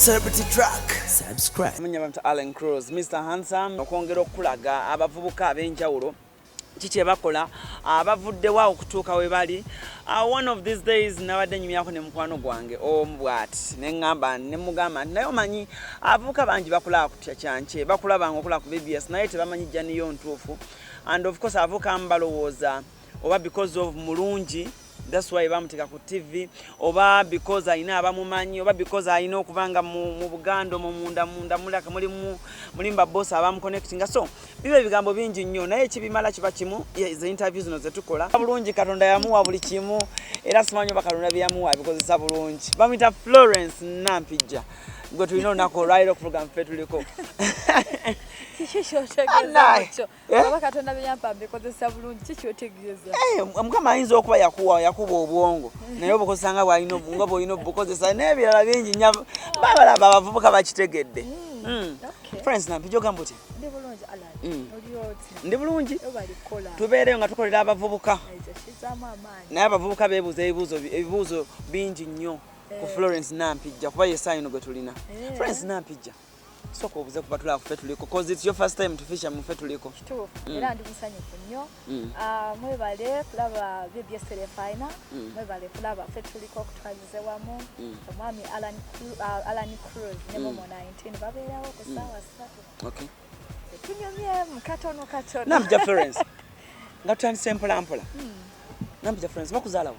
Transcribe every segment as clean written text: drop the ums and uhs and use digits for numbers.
Celebrity Track. Subscribe. Munya bamta Allen Cruz, Mr Handsome, okwongera okulaga abavubuka ab'enjawulo kiki kyebakola, abavuddewo okutuuka we bali. One of these days nabadde nyumyako ne mukwano gwange omu bw'ati, ne ŋŋamba, ne mugamba nti naye omanyi abavubuka bangi bakulaba kutya kyankye, bakulabanga okola ku BBS, naye tebamanyi janiyo ntuufu. And of course abavubuka abamu balowooza oba because of mulungi, that's why bamuteeka ku TV, oba because alina abamumanyi, oba because alina okuba nga mu Buganda omwo munda munda mulaka mulimu mulimu babosi abamuconnectinga. So biba ebigambo bingi nnyo, naye ekibimala kiba kimu, ze interview zino zetukola bulungi. Katonda yamuwa buli kimu, era simanyi oba Katonda byeyamuwa abikozesa bulungi. Bamuyita Florence Nampijja, gwe tulina olunaku olwaliro ku program ffe tuliko. Kiki kyotegeeza kyo? Eh? Oba Katonda byeyampa mbikozesa bulungi, kiki kyotegeeza? Eh, Mukama ayinza okuba yakuba obwongo, naye obukozesa nga bwalina, nga bwolina obukozesa, n'ebirala bingi nnyo. Babalaba abavubuka bakitegedde. Florence Nampijja, ogamba otya? Ndi bulungi, Alan. Oli otya? Ndi bulungi. Obalikola. Tubeereyo nga tukolera abavubuka. Ekyo kizaamu amaanyi. Naye abavubuka beebuuza ebibuuzo bingi nnyo ku Florence Nampijja, kuba ye saayino gwe tulina. Florence Nampijja, sooka obuze kuba tulaba ku Ffe Tuliko, 'cause it's your first time to feature mu Ffe Tuliko. Kituufu, era ndi musanyufu nnyo. Ah, mwebale kulaba BBS Terefayina, mwebale kulaba Ffe Tuliko, okutwalize wamu omwami Alan Cruz ne Momo 19 babeerawo ku ssaawa 3. Tunyumyemu katono katono. Nampijja Florence, nga tutandise mpola mpola, Nampijja Florence, bakuzaalawo?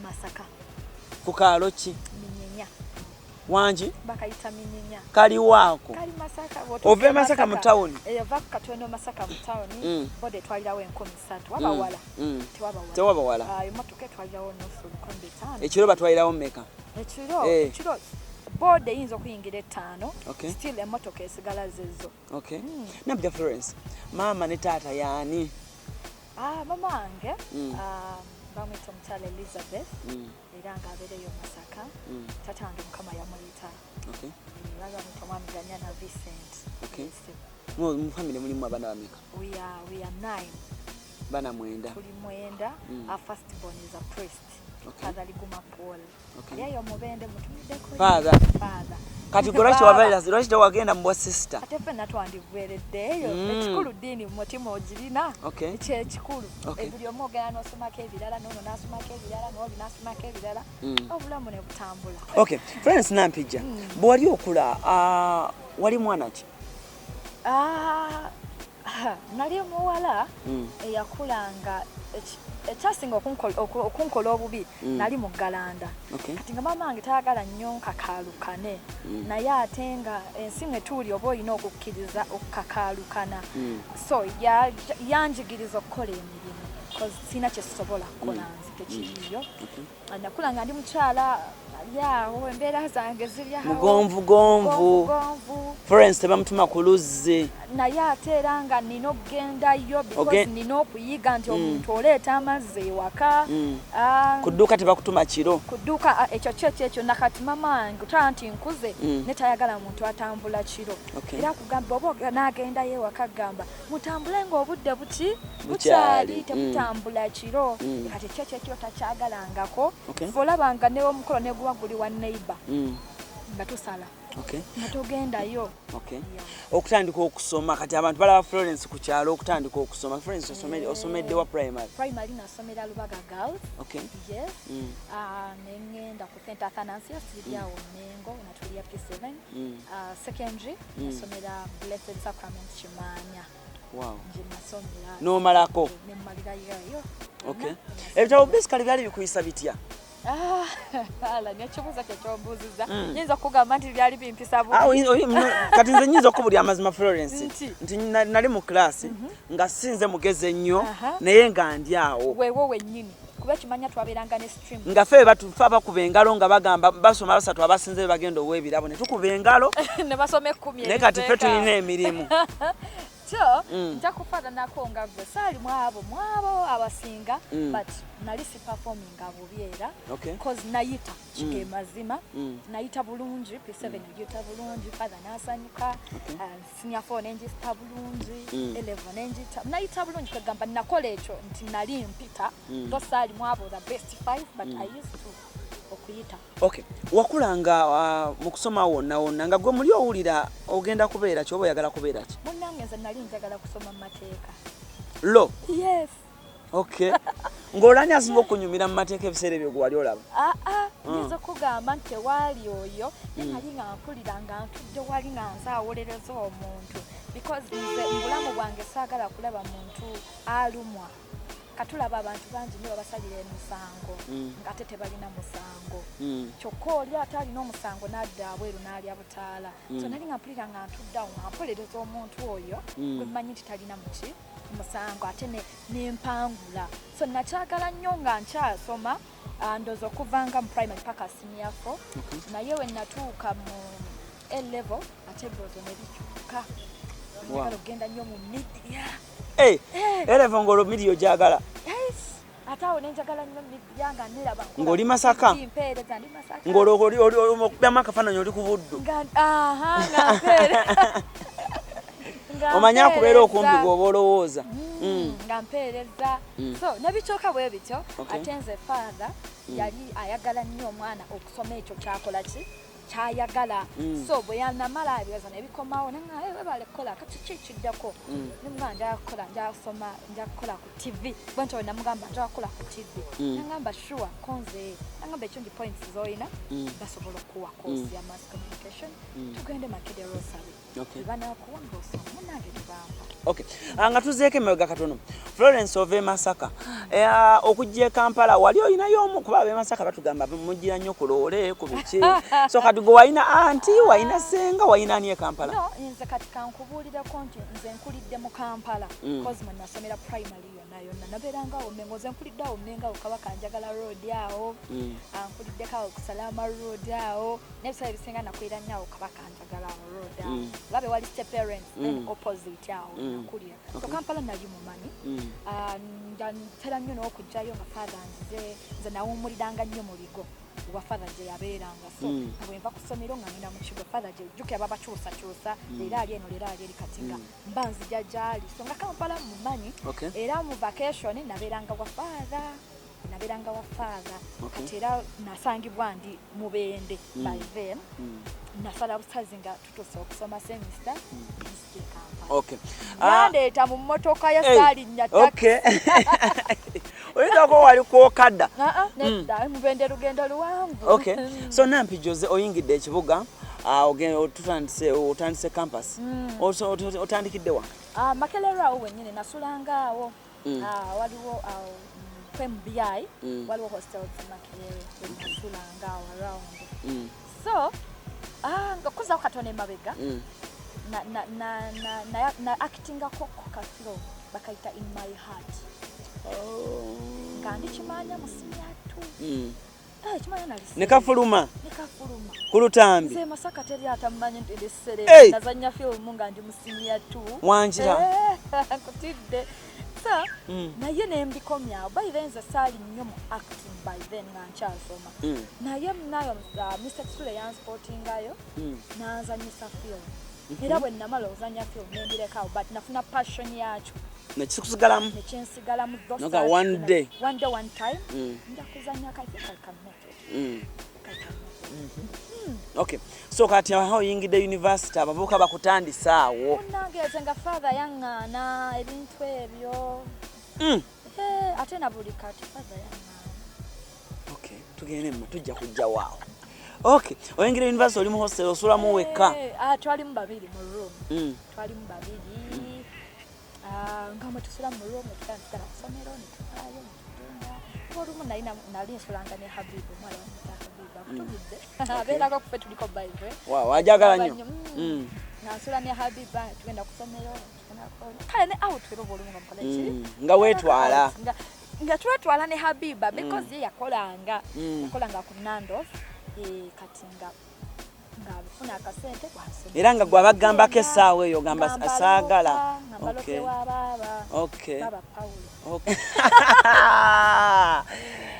Masaka. Ku kaalo ki? Minyenya. Wangi? Bakayita Minyenya. Kaliwaako? Kali Masaka. Ova e Masaka mu tawuni? Ova katono Masaka mu tawuni. Boda etwalirawo 3000. Waba wala. Tewaba wala. Tewaba wala. Ah, emotoka etwalirawo nusu, 5000. Ekiro batwalirawo mmeka? Ekiro? Eh. Ekiro boda eyinza okuyingira 5. Okay. Still emotoka esigala zezo. Okay. Nampijja Florence, maama ne taata yaani? Ah, mama wange, ah, bamwita omukyala Elizabeth, era ng'abeereyo Masaka. Tata wange Mukama yamuyita. Bali bamwita omwami Ganyana Vincent. Okay. Yes. Mu family mulimu abaana bameka? We are nine. Baana 9. Tuli 9. Our first born is a priest. Father Liguma Paul. Yeyo mubende mutumiddeko. Father. Father. Kati gwe lwaki wabeera, lwaki tewagenda mu bwa sister? Ate ffenna twandibeereddeeyo. Ekikulu ddiini mu mutima ogirina. Kyekikulu. Buli omu ogenda n'osomako ebirala, noono n'asomako ebirala, n'oli n'asomako ebirala, obulamu ne butambula. Okay, Florence Nampijja, bwe wali okula, ah, wali mwana ki? Ah, nali omuwala eyakulanga ekyasinga okunkola obubi, nali muggalanda. Kati nga maama wange tayagala nnyo nkakaalukane, naye ate nga ensi mwe tuuli oba olina okukkiriza okukakaalukana. So yanjigiriza okukola emirimu, 'cause sirina kyesobola kukola nze, tekiriiyo. Nakula nga ndi mukyala ali awo, embeera zange ziri awo. Mugonvu gonvu. Gonvu. Florence tebamutuma ku luzzi. Naye ate era nga nina okugendayo because nina okuyiga nti omuntu oleeta amazzi ewaka. Ah, Ku dduuka tebakutuma kiro. Ku dduuka, ah, ekyo kyo kyekyo. Nakati mama wange tala nti nkuze, ne tayagala muntu atambula kiro. Era akugamba oba n'agendayo ewaka, gamba mutambule ng'obudde buki? Bukyali. Bukyali, temutambula kiro. Kati ekyo kyekiro takyagalangako. Okay. Fe olabanga ne omukolo ne guba guli wa neighbor, nga tusala, nga togendayo. Yeah. Okutandika okusoma, kati abantu balaba Florence ku kyalo, okutandika okusoma, Florence, osomedde wa primary? Primary nasomera Lubaga Girls. Yes. Ah, nengenda ku St Athanasius, liri awo Mengo, natulya P7. Ah, secondary nasomera Blessed Sacrament Kimaanya. Nje nasomera. N'omalako? Nemmalirayo. Okay. Ebitabo basically byali bikuyisa bitya? Ah, ala nekibuuzo kye kyombuuzizza, nyinza okugamba nti byali bimpisa Ah, bubi. Kati nze nyinza okubulya amazima, Florence, Nti? nti nali mu class nga sinze mugezi ennyo, naye nga ndi awo. Weewo wennyini, kuba kimanya twabeeranga ne stream. Nga ffe fe abakuba engalo nga bagamba basoma basatu abasinze be bagenda owa ebirabo, ne tukuba engalo. Ne basoma 10. Naye kati ffe tulina emirimu. So nja kufaananako nga gwe, saali mwabo abasinga, but nali si performinga bubi era, 'cause nayita kige mazima. Nayita bulungi P7, ngiyita bulungi, father n'asanyuka. Senior four nenjita bulungi, 11 nenjita, nayita bulungi. Kwegamba nakola ekyo nti nali mpita, though saali mwabo the best five, but I used to okuyita. mpiyita. Okay, wakulanga mu kusoma wonna wonna nga gwe muli owulira ogenda kubeera ki oba oyagala kubeera ki? Munnange, nze nali njagala kusoma mu mateeka. Lo? Yes. Okay, ng'olani asinga okunyumira mu mateeka ebiseera ebyo gwe wali olaba? Aa, nyinza okugamba nti tewaali oyo, naye nali nga mpulira nga ntudde wali nga nze awolereza omuntu, because nze mu bulamu bwange saagala kulaba muntu alumwa. Katulaba abantu bangi nnyo babasalira emisango ng'ate tebalina musango, kyokka oli ate alina omusango n'adda abweru n'alya butaala. So nali nga mpulira nga ntudde awo nga mpolereza omuntu oyo gwe mmanyi nti talina muki musango, ate nempangula. So nakyagala nnyo nga nkyasoma, ndowooza okuva nga mu primary paka senior four. Naye we natuuka mu A level, ate ebirowoozo ne bikyuka. Njagala okugenda nnyo mu media. Hey, A level ng'olwo media ogyagala? Yes, ate awo nenjagala nnyo media nga neraba nkola Ng'oli Masaka? TV, mpeereza ndi Masaka. Ng'olwo okubyamu akafaananyi oli ku Buddu? Nga aha, nga mpeereza. Nga Omanyi akubeera okumpi mpeereza. gweoba olowooza. Nga mpeereza. So nebikyuka bwe bityo. Ate nze father yali ayagala nnyo omwana okusoma ekyo kyakola ki kyayagala. So bwe yanamala ebirowoozo nebikomawo, nanga webale kukola, kati ki kiddako? Nemugamba njagala kukola, njagala kusoma, njagala kukola ku TV. Bwentyo bwe namugamba njagala kukola ku TV. Nangamba sure, konze nangamba ekyo nti points z'olina basobola okuwa course ya mass communication, tugende Makerere osabe. Banakuwa ng'osoma, munange tebampa. Okay. Nga tuzeeko emabega katono, Florence, ova e Masaka. Okujja e Kampala wali olinayo omu? Kuba ab'e Masaka batugamba mugira nnyo ku loole ku biki, so kati gwe walina anti, walina senga, walina ani e Kampala? No, nze kati kankubuulireko nti nze nkulidde mu Kampala. Cause mwe nasomera primary yonna yonna nabeeranga awo Mengo. Nze nkulidde awo Mengo, awo Kabaka Njagala Road awo. Nkuliddeko awo ku Salama Road awo, n'ebiseera ebisinga nakulira nnyo awo Kabaka Njagala awo road awo. Olabe wali Step Parents, then opposite awo nakulira. So Kampala nali mumanyi. Nga ntera nnyo n'okugjayo nga father nzize. Nze nawummuliranga nnyo mu bigo wa father gye yabeeranga. So nga bwe nva ku ssomero nga ngenda mu kigo father gye, jjukira babakyusakyusa, leero ali eno, leero ali eri, kati nga mba nzija gy'ali. So nga Kampala mumanyi. Era mu vacation nabeeranga wa father, nabeeranga wa father. Kati era nasangibwa ndi Mubende. By then nasala busazi nga tutuuse okusoma semester, nzija e Kampala. Yandeeta mu mmotoka ya saalinnya. Oyinza kuba wali kwokadda. Nedda, Mubende lugendo luwanvu. Okay, so Nampi Jose, oyingidde ekibuga, otandise campus. Otandikidde wa? Makerere awo wennyini nasulanga awo. Waliwo awo ku MBI. Waliwo hostels Makerere nasulanga awo around. So nga kuzaako katono emabega, na actingako ku kafiro bakayita In My Heart. Nga ndi kimanya mu senior two. Kimanya nali Ne kafuluma? Ne kafuluma. Ku lutambi? Nze Masaka teri atamumanyi nti ndi Hey! celeb. Nazanya film nga ndi mu senior two. Wangira. Nkutidde. So naye nembikomyawo. By then nze saali nnyo mu acting by then nga nkyasoma. Naye munayo Mr Kisule yansportingayo, nanzanyisa film. Era bwe namala okuzanya film nembirekawo, but nafuna passion yakyo. Nekikusigalamu? Nekyensigalamu. Noga one day. One day, one time nja kuzanyako. I think I can make it. I can make it. Okay, so kati aho oyingidde university, abavubuka bakutandise awo. Munnange, nze nga father yaŋŋaana ebintu ebyo. Ate na buli kati father yaŋŋaana. Okay, tugende mma, tujja kujja waawo. Okay, oyingira university, oli mu hostel, osulamu wekka? Twalimu babiri mu room. Twalimu babiri. Nga mwe tusula mu room, tugenda ku ssomero netuvaayo netugenda. Olumu nali nsulanga ne Habibu, omwana bamuyita Habibu, akutulidde abeerako kufe, tuliko by the way. Wow, ajagala nnyo. Nga nsula ne Habiba, tugenda ku ssomero, kale ne out era oba olumu nga mukola ki. Nga weetwala. Nga twetwala ne Habiba because ye yakolanga yakolanga ku Nandos, kati nga ng'afuna akasente kwasoma. Era nga gwe abagambako essaawa eyo gamba saagala. Nga mbalope wa baaba. Baaba Paulo. Okay.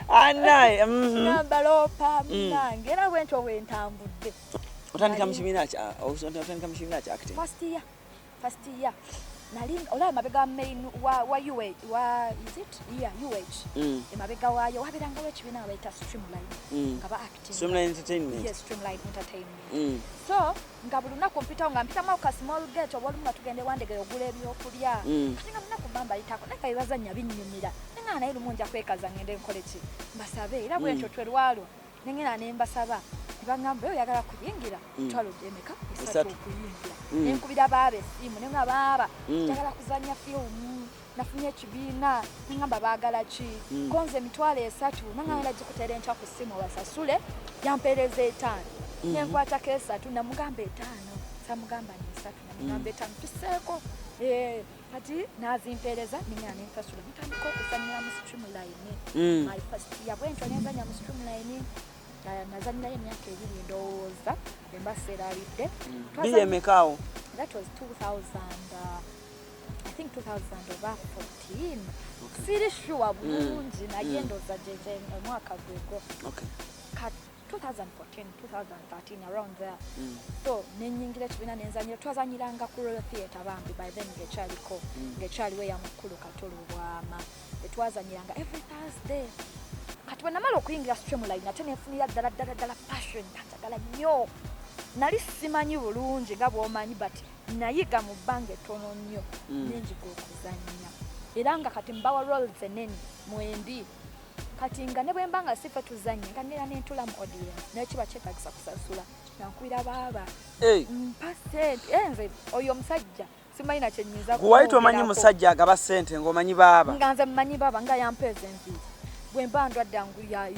Anaye. Nga mbaloopa munange, era bwentyo bwe ntambudde. Otandika mu kibiina ki? Otandika mu kibiina ki acting? First year, first year. Nali olaba emabega wa main wa UH, wa, is it, yeah, UH. Emabega waayo wabeerangawo ekibiina nga bayita Streamline, nga ba acting. Streamline Entertainment. Yes, Streamline Entertainment. So nga buli lunaku mpitawo, nga mpitamu ka small gate, oba olumu nga tugenda ewandege ogula ebyokulya. Kati nga lunaku mba mbayitako, naye nga bebazannya binnyumira, nenga naye lumu nja kwekaza ngende nkole ki, mbasabe. Era bwe ntyo twe lwalwo nengenda nembasaba, ne baŋŋamba, "Oyo oyagala kuyingira, mitwalo emeka?" 3. 3. Okuyingira. Nenkubira baaba essimu, nenga, "Baaba, njagala kuzannya fiimu, nafunye ekibiina." Neŋŋamba, "Baagala ki?" "Konze 30,000." Naŋŋamba, "Gikuteera enkya ku ssimu obasasule." Yampeereza 5, nenkwatako 3. Namugamba 5, samugamba ni 3, namugamba 5 tuseeko. Eh, kati nazimpeereza, nengenda nensasula, ntandika okuzannyira mu Streamline. My first year bwentyo nenzanya mu Streamline. Nazanyirayo emyaka 2 ndowooza, emba seerabidde. Biri emekaawo? That was 2000, I think 2000 oba 14, siri sure bulungi, naye ndowooza gye omwaka gwego. Ka 2014, 2013, around there. So nenyingira ekibiina nenzanyira, twazanyiranga ku Royal Theatre bambi, by then ng'ekyaliko, ng'ekyaliwo eya mukulu Katolo Bwama, etwazanyiranga every Thursday. Kati bwe namala okuyingira Streamline, ate nenfunira ddala ddala ddala passion, njagala nnyo. Nali simanyi bulungi nga bw'omanyi, but nayiga mu bbanga ettono nnyo. Nenjiga okuzannya, era nga kati mbawa roles enene mwendi. Kati nga ne bwe mba nga sife tuzannya, nga ngenda nentula mu audience, naye kiba kyetagisa kusasula, nga nkubira baaba, Hey, mpa sente. Eh, nze oyo omusajja simanyi na kyenyinza gwe wali tomanyi kumwogerako. Musajja agaba ssente ng'omanyi baaba. Nga nze mmanyi baaba, nga yampeeza enviiri, bwe mba ndwadde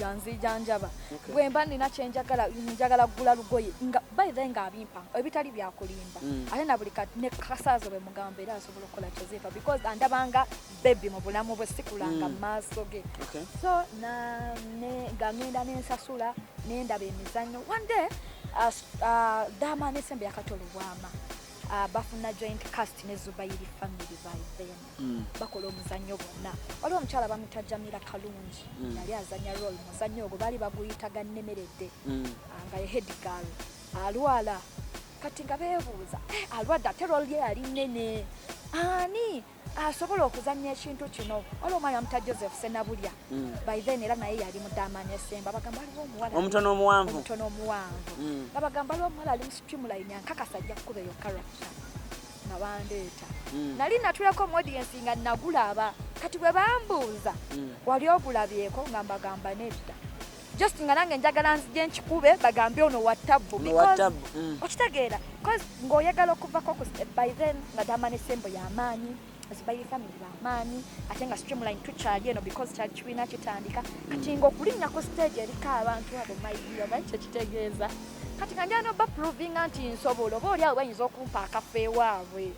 yanzijanjaba, bwe mba nina kyenjagala, njagala kugula lugoye, nga by then ng'abimpa ebitali byakulimba. Ate na buli kati ne kasaazo bwe mugamba, era asobola okukola kyezifa, because andabanga baby mu bulamu bwe, sikulanga mu maaso ge. So nga ngenda nensasula, nendaba emizannyo. One day Dama nesembe yakatola obwama, bafuna joint cast ne Zubairi family. By then bakola omuzannyo bonna. Waliwo omukyala bamuyita Jamira Kalungi, yali azanya role muzannyo ogwo, baali baguyita Gannemeredde. Nga ye head girl alwala. Kati nga beebuuza, "Eh, alwadde ate role ye yali nnene, ani asobola okuzannya ekintu kino?" Waliwo omwana bamuta Joseph Senabulya. By then era naye yali mudamani esemba. Bagamba waliwo omuwala Omutono omuwanvu. Omutono omuwanvu. Nga bagamba waliwo omuwala ali mu Streamline, ankakasa ajja kukuba eyo character. Nga bandeeta. Nali natulako mu audience nga nagulaba. Kati bwe bambuuza, "Wali ogulabyeko?" nga mbagamba nedda, just nga nange njagala nzije nkikube, bagambe ono wa tabbu. Ono wa Because tabbu, okitegeera, cause ng'oyagala okuvako ku by then nga Dama ne Sembo y'amaanyi, Zubairi family b'amaanyi, ate nga Streamline tukyali eno because kyali kibiina kitandika. Kati ng'okulinnya ku stage eriko abantu abo mayiyo omanyi kyekitegeeza. Kati nga njagala noba provinga nti nsobola, oba oli awo bayinza okumpa akafo ewaabwe.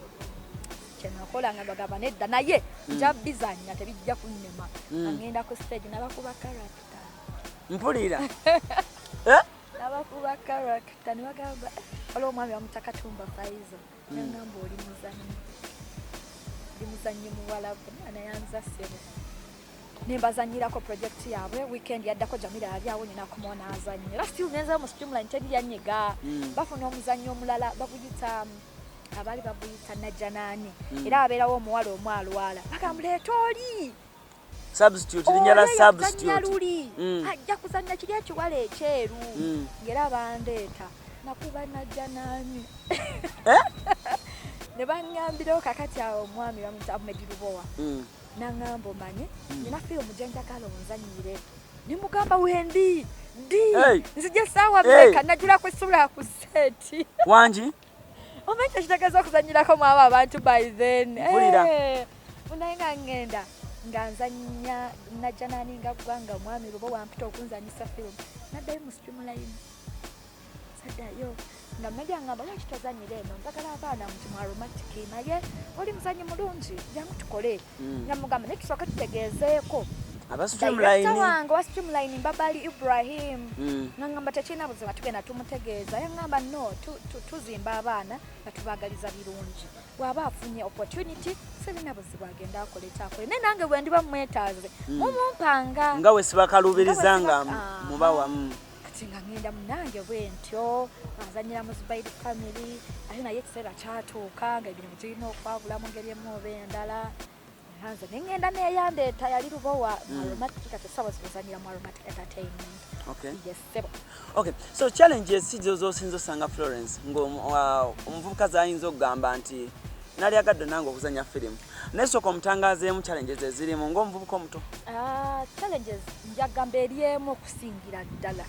Kyenakola nga bagamba nedda, naye nja bizannya, tebijja kunnema. Nga ngenda ku stage nabakuba character. Mpulira. Eh? Nabakuba character ne bagamba, "Eh," waliwo omwami bamuta Katumba Faizo, nagamba, "Oli muzannyi, oli muzannyi muwalabu." Nayanza ssebo, nembazanyirako project yaabwe. Weekend yaddako Jamira yali awo, nyina akomawo n'azannya, era still nenzayo mu Streamline, teri yanyiga. Bafuna omuzannyo omulala baguyita abaali baguyita Najjanaani. Era abeerawo omuwala omu alwala, bagamba, "Leeta oli." Substitute, linnya la Oyo yazannya substitute. luli. Ajja kuzannya kiri ekiwala ekyeru. Ng'era bandeeta, nakuba Najjanaani. Eh? Ne baŋŋambirawo kakati awo omwami bamuyita Ahmed Lubowa. Naŋŋamba, "Omanye nina firimu gye njagala onzannyire." Ne mugamba, "Wendi ddi?" Hey. "Nzija essaawa Hey. mmeka?" Najula kusula ku set. Wangi. Omanyi kyekitegeeza okuzannyirako mu abo abantu by then? Mpulira. Eh, naye nga ŋŋenda nga nzannya Najjanani, nga ggwanga omwami Lubo wampita okunzanyisa firimu, naddayo mu Streamline, saddayo nga media ngamba, "Lwaki tozanyira eno? Njagala abaana nti mu aromatic, naye oli muzanyi mulungi, jangu tukole." Nga mugamba, "Naye tusooke tutegeezeeko Aba director Streamline. wange wa Streamline, Mbabali Ibrahim." Nangamba, "Tekirina buzibu, tugenda tumutegeeza." Yaŋŋamba, "No, tuzimba abaana nga tubaagaliza birungi. Bw'aba afunye opportunity, sirina buzibu, agenda akole kyakole, naye nange bwe ndiba mwetaaze mumumpanga." Nga we sibakalubiriza nga Nga we mubawa. Kati nga ngenda munange bwe ntyo, nga nzannyira mu Zubairi family, ate naye ekiseera kyatuuka nga emirimu girina okwabula mu ngeri emu oba endala. Era nze ne ŋŋenda n'eyandeeta yali Lubowa mu Aromatic, kati essaawa zino nzannyira mu Aromatic Entertainment. Yes, ssebo. Okay. So challenges si zo z'osinza osanga Florence ng'omuvubuka z'ayinza okugamba nti nalyagadde nange okuzannya firimu, naye sooka omutangaazeemu challenges ezirimu ng'omuvubuka omuto. Challenges njagamba eri emu okusingira ddala.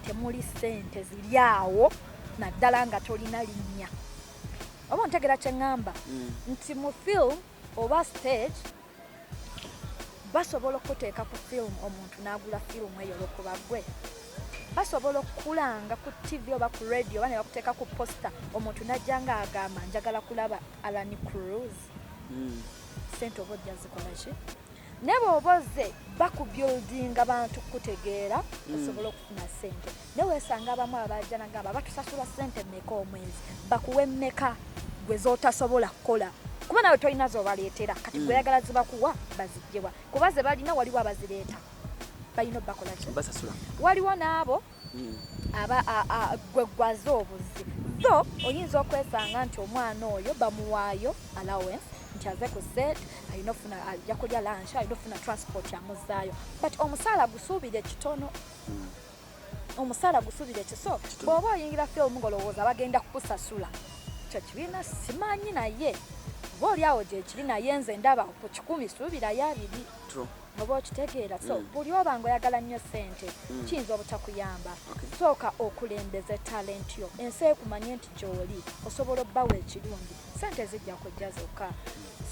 Temuli ssente ziri awo, naddala nga tolina linnya. Oba ontegera kye ŋŋamba? Nti mu film oba stage basobola okuteeka ku film omuntu n'agula firimu eyo olw'okuba ggwe. Basobola okukulanga ku TV oba ku radio oba ne bakuteeka ku poster, omuntu n'ajja ng'agamba njagala kulaba Alan Cruz. Ssente oba ojja zikola ki? Naye bw'oba ozze bakubuildinga bantu kukutegeera osobola okufuna ssente. Naye weesanga abamu abajja nagamba batusasula ssente mmeka omwezi, bakuwe mmeka gwe z'otasobola kukola kuba nawe tolina z'obaleetera. Kati gwe oyagala zibakuwa baziggyebwa kuba ze balina, waliwo abazireeta balina obbakola ki? Basasula. Waliwo n'abo aba gwe gwaze obuzi tho oyinza okwesanga nti omwana oyo bamuwaayo allowance nti aze ku set, alina ofuna, ajja kulya lunch, alina ofuna transport amuzaayo, but omusaala gusuubire kitono. Omusaala gusuubire kiso. Bw'oba oyingira film ng'olowooza bagenda kukusasula, kyo kibiina simanyi, naye oba oli awo gyekiri, naye nze ndaba ku 100 suubirayo 20. Oba okitegeera? So buli oba nga oyagala nnyo ssente, kiyinza obutakuyamba. Sooka okulembeze talent yo, ensi ekumanye nti gy'oli osobola obbawa ekirungi, ssente zijja kujja zokka.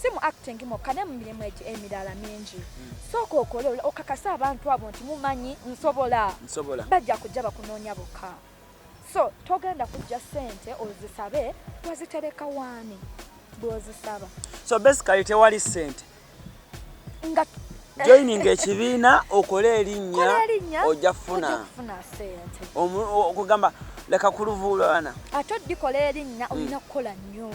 Si mu acting mwokka, ne mu mirimu emirala mingi. Sooka okole okakase abantu abo nti mumanyi nsobola. Nsobola. Bajja kujja bakunoonya bokka. So togenda kujja ssente ozisabe, wazitereka waani bw'ozisaba? So basically tewali ssente. Nga joining ekibiina, okole erinnya. Kola erinnya. Ojja ojja kufuna. Kufuna ssente. Okugamba leka kuluvuulana. Ate odikola erinnya olina kukola nnyo.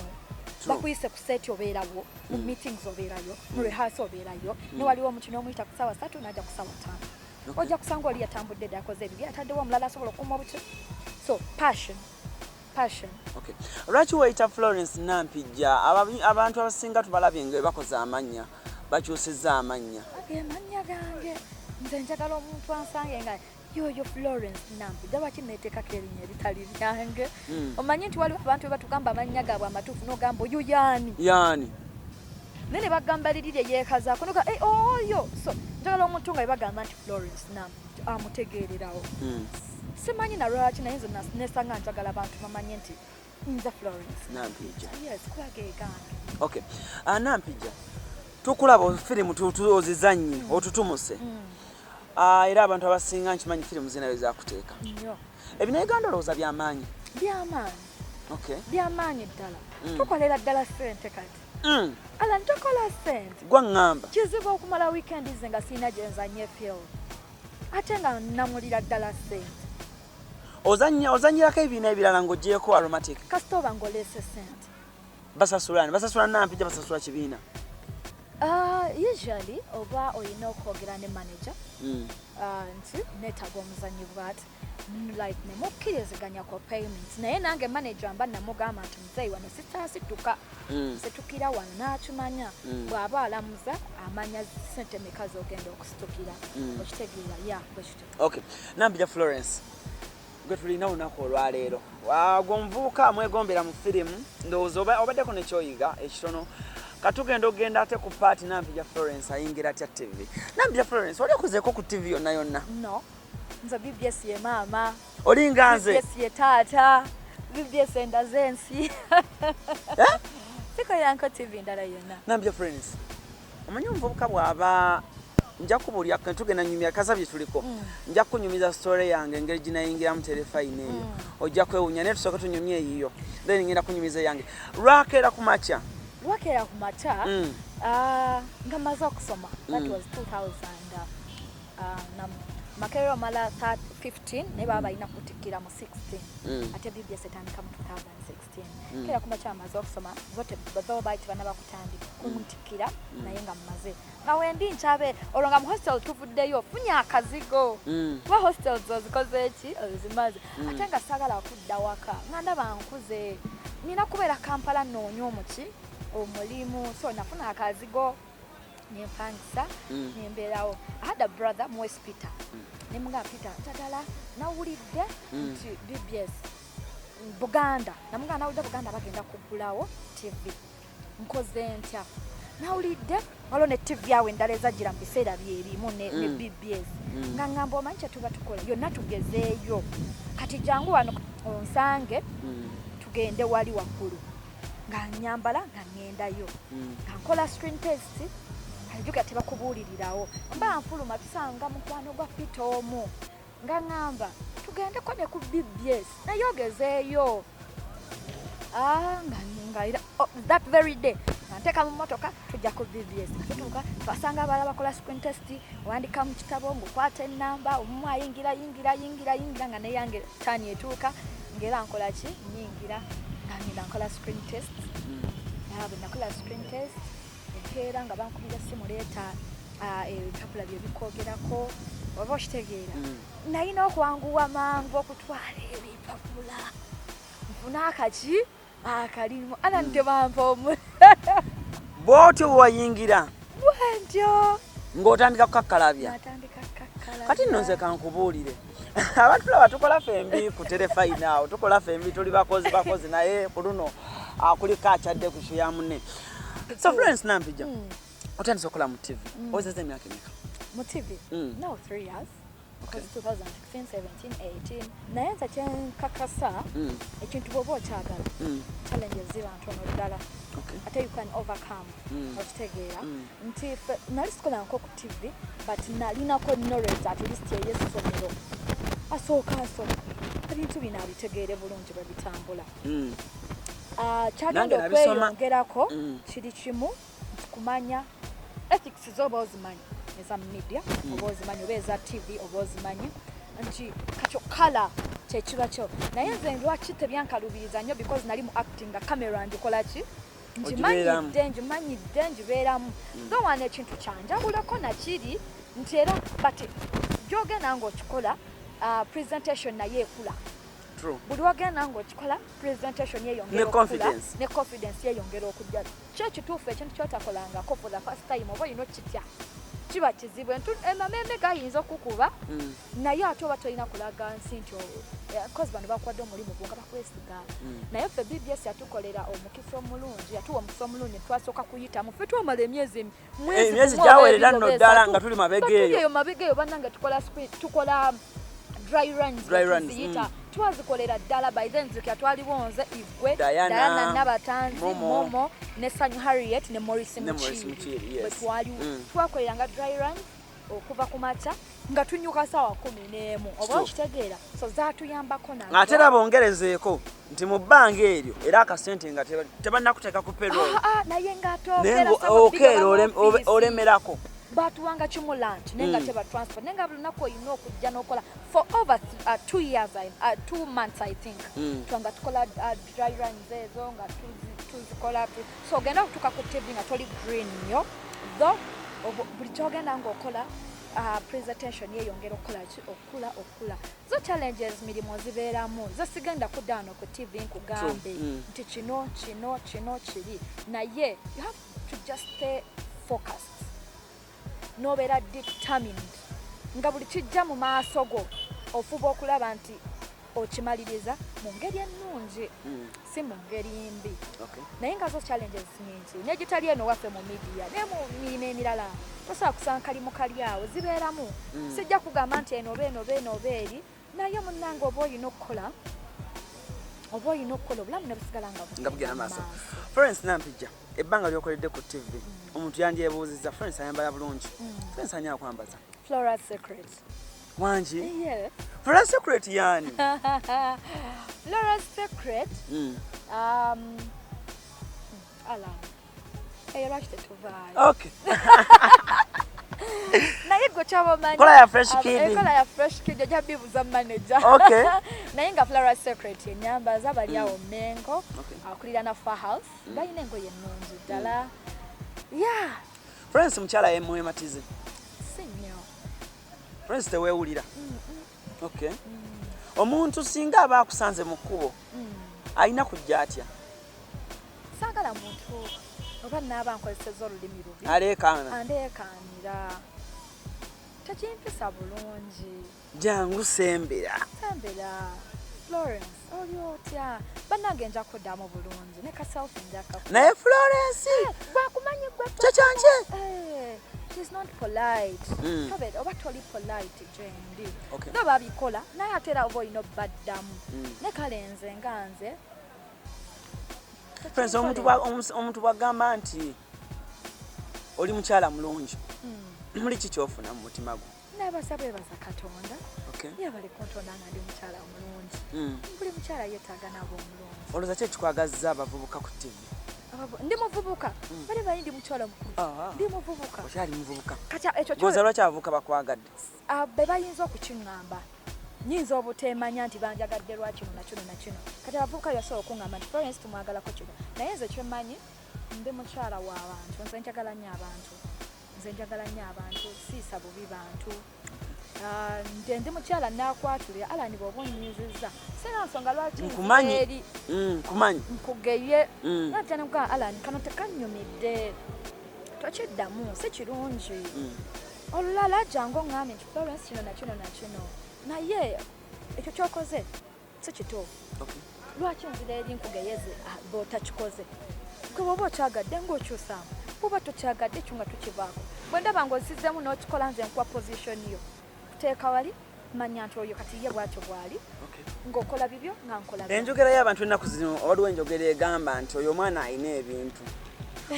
Bakuyise ku set obeerawo, mu meetings obeerayo, mu rehearsal obeerayo, ne waliwo omukino omuyita ku ssaawa 3 n'ajja ku ssaawa 5. Ojja kusanga oli yatambudde dda, akoze ebibye, ataddewo omulala asobola okukuuma obuki. So passion, passion. Okay. Lwaki weyita Florence Nampijja? Abantu abasinga tubalabye nga bakoze amannya, bakyusizza amannya. Ge mannya gange. Nze njagala omuntu ansange nga yoyo Florence Nampijja. Lwaki neteekako erinnya eritali lyange? Omanyi nti waliwo abantu be batugamba amannya gaabwe amatuufu n'ogamba oyo yaani? Yaani? Naye ne bagamba liri lye yeekazaako noga, "Eh, oyo." So njagala omuntu nga bebagamba nti Florence Nampijja amutegeererawo. Simanyi na lwaki, naye nze nesanga njagala abantu bamanye nti nze Florence Nampijja. Yes, kuba ge gange. Okay. Nampijja, tukulaba firimu ozizannye otutumuse. Era abantu abasinga nkimanyi firimu zinayo zakuteeka. Nnyo. Ebinauganda olowooza byamaanyi? Byamaanyi. Byamaanyi ddala. Tukolera ddala ssente kati. Ala ntokola ssente. Gwa ŋŋamba. Kizibu okumala weekend ze nga sirina gye nzanye film, ate nga namulira ddala ssente. Ozannyirako ebibiina ebirala ng'ogyeko Aromatic? Kasita oba ng'oleese ssente. Basasulani? Basasula Nampijja, basasula kibiina? Usually oba olina okwogera ne manager nti neetaaga omuzanyi bwati, like nemukkiriziganya ku payments, naye nange manager mba namugamba nti muzeeyi wano sitaasituka, situkira wano, n'akimanya. Bw'aba alamuza amanya sente meka z'ogenda okusitukira. Okitegeera? Ya, bwe kityo. Okay, Nampijja Florence gwe tulina olunaku olwaleero. Gwe omuvubuka amwegombera mu firimu, ndowooza obaddeko nekyoyiga ekitono. Katugenda ogenda ate ku part Nampijja Florence ayingira atya TV. Nampijja Florence, wali okozeeko ku TV yonna yonna? No, nze BBS ye maama. Olinga nze. BBS ye taata, BBS endaze ensi. Eh? Sikoyanko TV ndala yonna. Nampijja Florence, omanyi omuvubuka bw'aba, nja kubuulira, tugenda nyumya kasa bye tuliko, nja kunyumiza story yange engeri ginayingiramu terefayina eyo, ojja kwewunya, naye tusooke tunyumye eyiyo, then ngenda kunyumiza eyange. Lwakeera ku makya? Lwakeera ku makya, nga maze okusoma, that was 2000 Makerere omala 15, naye baba balina kutikkira mu 16. Ate BBS etandika mu 2016. Kera kumba kyamaze okusoma zote, baba baali tebanaba kutandika kuntikkira, naye nga mmaze, nga wendi nkyabe olwo nga mu hostel tuvuddeyo, funye akazigo, kuba hostel zo zikoze ki, ozimaze. Ate nga saagala kudda waka, nga ndaba nkuze, nina kubeera Kampala noonya omuki omulimu. So nafuna akazigo nempangisa, nembeerawo. I had a brother, Mwes Peter, nemugamba, "Peter, njagala, nawulidde nti BBS Buganda," namugamba, "nawulidde Buganda bagenda kuggulawo TV, nkoze ntya? Nawulidde waliwo ne TV awo endala ezajjira mu biseera byebimu ne BBS." Nga ŋŋamba, "Omanyi kyetuba tukola, yonna tugezeeyo. Kati jangu wano onsange, tugende wali waggulu." Nga nyambala nga ŋŋendayo, nga nkola screen test. Ajuga tebakubuulirirawo. Mba nfuluma, tusanga mukwano gwa Peter omu, nga ŋŋamba, "Tugendeko ne ku BBS naye ogezeeyo." Ah, nga era, oh, that very day nga nteeka mu mmotoka, tujja ku BBS. Nga tutuuka, twasanga abalala bakola screen test, wandika mu kitabo ng'okwata ennamba, omumu ayingira, yingira, yingira, yingira, nga neyange tani etuuka, ng'era nkola ki, nyingira, nga ngenda nkola screen test. Bwe nakola screen test, enkeera nga bankubira simu, leeta ebipapula bye bikwogerako, oba okitegeera. Nalina okwanguwa mangu okutwala ebipapula nfune akaki akalimu ana ntebampa omu. Bw'otyo bwe wayingira? Bwentyo. Ng'otandika kukakkalabya? Natandika kakkalabya. Kati nno nze kankubuulire, abantu tulaba tukola fembi ku terefayina awo, tukola fembi, tuli bakozi bakozi, naye ku luno kuliko akyadde ku show ya munne. So Florence Nampijja, otandise okukola mu TV owezezza emyaka emeka? Mu TV? No, 3 years. Because 2016, 17, 18. Naye nze kyenkakasa, ekintu bw'oba okyagala, challenges ziba ntono ddala, ate you can overcome. Okitegeera nti nali sikolanko ku TV, but nalinako knowledge at least ey'essomero. Asooka asoma ebintu bino abitegeere bulungi bwe bitambula. Ah, kyagenda Nange nabisoma. okweyongerako kiri kimu nti kumanya ethics zoba ozimanyi eza media, oba ozimanyi, oba eza TV oba ozimanyi, nti kakyo kala kyekiba kyo. Naye nze lwaki tebyankalubiriza nnyo? Because nali mu acting, nga camera ngikola ki, Ogibeeramu. ngimanyidde, ngimanyidde, ngibeeramu. So wano ekintu kyanjawulako nakiri nti era but gyogenda ng'okikola, presentation naye ekula. Buli wagenda ng'okikola, presentation yeyongera Ne okukula, confidence. Ne confidence yeyongera okujja. Kyo ekituufu, ekintu kyotakolangako for the first time, oba olina okitya, kiba kizibu. Amameeme gayinza okukuba, naye ate oba tolina kulaga nsi nti cause bano bakuwadde omulimu gwo nga bakwesiga. Naye ffe BBS yatukolera omukisa omulungi, yatuwa omukisa omulungi. Twasooka kuyitamu ffe, twamala emyezi Eh, emyezi gumu oba gyawerera ebiri nno oba ddala esatu. nga tuli mabega Nga tuli eyo. eyo mabega eyo, bannange, tukola tukola dry runs. Dry runs, tuziyita. mm. Twazikolera ddala. By then nzikira twaliwo nze, Igwe, Diana, Diana Nabatanzi, Momo. Momo ne Sanyu Harriet ne Morris Ne Morris Mukiibi. Mukiibi, yes. Bwe twaliwo, twakoleranga dry runs okuva ku makya nga tunyuka saawa 11, oba okitegeera? So zaatuyambako nazo. Ate era bongerezeeko nti mu bbanga eryo era akasente nga tebannakuteeka ku payroll. Ah, ah, naye Naye ng'atookera okeera olemerako. Batuwanga kimu lunch, naye nga teba transport, naye nga buli lunaku olina okujja n'okola for over 2 years, 2 months I think. Twanga tukola dry runs ezo nga tuzikola so ogenda okutuuka ku TV nga toli green nnyo, though buli kyogenda ng'okola, presentation yeyongera okukola ki, okukula, okukula. Zo challenges mirimu zibeeramu, zo sigenda kudda wano ku TV nkugambe nti kino kino kino kiri, naye you have to just stay focused n'obeera determined, nga buli kijja mu maaso go ofuba okulaba nti okimaliriza mu ngeri ennungi, si mu ngeri mbi. Naye nga zo challenges nyingi, negitali eno waffe mu media, ne mu mirimu emirala tosobola kusanga kalimu kali awo, zibeeramu. Sijja kugamba nti eno oba eno oba eno oba eri, naye munnange oba olina okukola, oba olina okukola, obulamu ne busigala nga nga bugenda maaso. Florence Nampijja, ebbanga lyokoledde ku TV, omuntu yandyebuuzizza, Florence ayambala bulungi, Florence ani akwambaza? Flora's Secret. Wangi? Yes. Flora's Secret yaani? Flora's Secret. Alan, eyo lwaki tetuvaayo? Naye Gwe kyaba omanyi. Kola ya Fresh Kid. Enkola ya Fresh Kid ojja bibuza manager. Okay. Naye nga Flora Secret enyambaza bali awo Mengo. Okay. Akulira na Far House. Balina engoye ennungi ddala. Yeah, Florence mukyala yemwematize. Si nnyo. Florence teweewulira. Okay. Omuntu singa aba akusanze mu kkubo alina kujja atya? Saagala muntu oba naaba nkozesezza olulimi lubi. Aleekaana. Andeekaanira. Tekimpisa bulungi. Jangu sembera. Sembera. Florence, oli otya? Bannange nja kuddamu bulungi. Ne ka selfie nja kakuba. Naye Florence Gwakumanyi gwe. Kyo kyanje. Eh, he's not polite. Tobeera oba toli polite gyendi. Okay. Bo babikola naye ate era oba olina obbaddamu. Ne kale nze nga nze. Florence omuntu bw'agamba nti oli mukyala mulungi, muli ki ky'ofuna mu mutima gwo? Nabasa bebaza Katonda. Okay. Yabale kuntonda nga ndi mukyala omulungi. Buli mukyala yeetaaga n'aba omulungi. Olowooza ki ekikwagazza abavubuka ku TV? Ndi muvubuka. Bali bayi ndi mukyala mukulu. Ah. Ndi muvubuka. Okyali muvubuka. Kati ekyo Gwoza lwaki abavubuka bakwagadde? Be bayinza okukiŋŋamba. Nyinza obuteemanya nti banjagadde lwa kino na kino na kino. Kati abavubuka basobola okuŋŋamba nti Florence tumwagalako kino. Naye nze kye mmanyi ndi mukyala w'abantu. Nze njagala nnyo abantu. Nze njagala nnyo abantu, siisa bubi bantu. Nze ndi mukyala naakwatulira Alan bw'oba onnyiizizza. Sirina nsonga lwaki Nkumanyi. eri Nkumanyi. nkugeye. Natya ne nkugamba Alan kano tekannyumidde. Tokiddamu, si kirungi. Olulala jangu oŋŋambe nti Florence kino na kino na kino. Naye ekyo ky'okoze si kituufu. Okay. Lwaki nzira eri nkugeyeze bw'otakikoze? Gwe bw'oba okyagadde ng'okyusaamu, bw'oba tokyagadde ekyo nga tukivaako. Bwe ndaba ng'ozizzeemu n'okikola nze nkuwa position yo. Kuteeka wali, manya nti oyo kati ye bw'atyo bw'ali. Okay. Ng'okola bibyo nga nkola byange. Enjogera y'abantu ennaku zino waliwo enjogera egamba nti oyo omwana alina ebintu.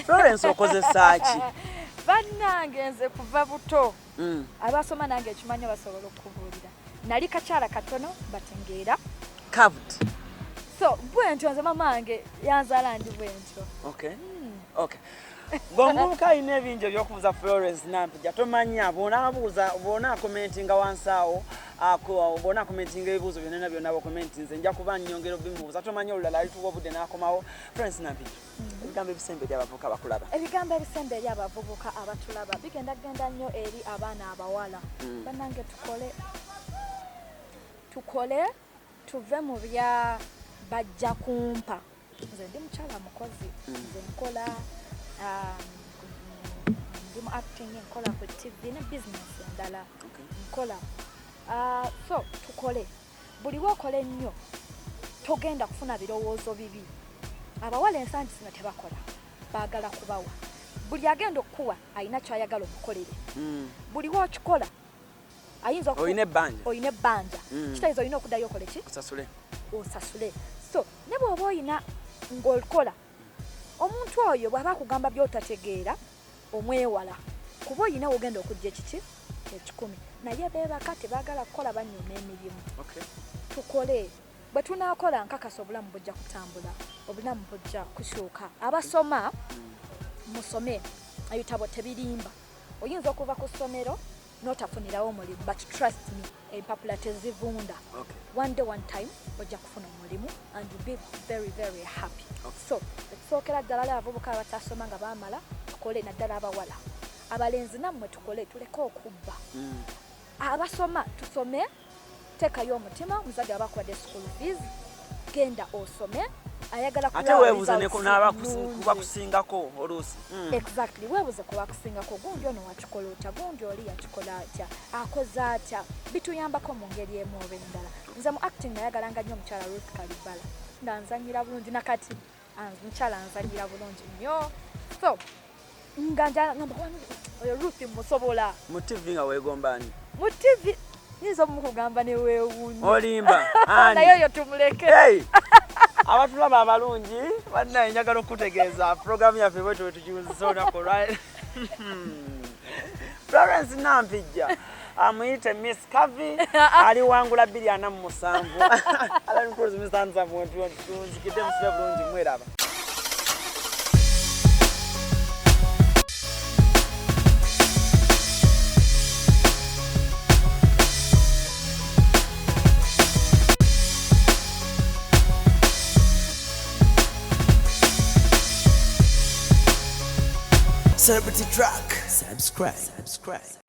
Florence okozesa ki? Bannange nze kuva buto. Abasoma nange ekimanyi basobola okukubuulira. Nali kakyala katono batengeera. Curved. So bwe ntyo nze mama wange yanzaala ndi bwe ntyo. Okay. Okay. Ng'omuvubuka alina ebingi ebyokubuuza Florence Nampijja tomanya bw'onaabuuza bw'onaakomentinga wansi awo bw'onaakomentinga ebibuuzo byonna byonna bw'okomenti nze nja kuba nnyongera obimubuuza tomanya olulala alituwa obudde n'akomawo. Florence Nampijja, ebigambo ebisemba eri abavubuka bakulaba. Ebigambo ebisemba eri abavubuka abatulaba bigenda genda nnyo eri abaana abawala. Bannange tukole tuve mu bya bajja kumpa. Nze ndi mukyala mukozi, nze nkola ndi mu acting, nkola ku TV ne business endala. Okay. Nkola. So tukole. Buli w'okola ennyo togenda kufuna birowoozo bibi. Abawala ensangi zino tebakola, baagala kubawa. Buli agenda okukuwa alina ky'ayagala omukolere. Buli w'okikola ayinza Olina ebbanja. Olina ebbanja. Kitegeeza olina okuddayo okole ki? Osasule. Osasule. So ne bw'oba olina ng'okola, omuntu oyo bw'aba akugamba by'otategeera omwewala. Kuba olina w'ogenda okujja ekiki? 10. Naye beebaka tebaagala kukola banyooma emirimu. Okay. Tukole. Bwe tunaakola nkakasa obulamu bujja kutambula, obulamu bujja kukyuka. Abasoma musome, ebitabo tebirimba. Oyinza okuva ku ssomero n'otafunirawo omulimu, but trust me, empapula tezivunda. Okay. One day, one time, ojja kufuna omulimu and you'll be very, very happy. Okay. So, ekisookera ddala abavubuka abatasoma nga baamala, tukole naddala abawala. Abalenzi nammwe tukole, tuleke okubba. Abasoma tusome, teekayo omutima, omuzadde aba akuwadde school fees, genda osome, ayagala Ate kulaba weebuuze ne results nnungi. kubakusingako oluusi. Exactly, weebuze kubakusingako, gundi ono wakikola otya, gundi oli yakikola atya, akoze atya, bituyambako mu ngeri emu oba endala. Nze mu acting nayagalanga nnyo omukyala Ruth Kalibala, nga nzannyira bulungi nakati mukyala nzannyira bulungi nnyo. So nga ngamba oyo Ruth musobola. Mu TV nga weegomba ani? Mu TV nyinza omukugamba ne weewuunya. Olimba. Ani? Naye oyo tumuleke. Hey! Abatulaba abalungi bannaye njagala okutegeeza pulogulaamu yaffe bwetyo bwe tugiwuzisa olunaku olwa Florence Nampijja amuyite Miss Kavi aliwangula 2047. Alan Cruz Mr. Handsome tunzikidde musule bulungi mweraba. Celebrity Track. Subscribe. Subscribe.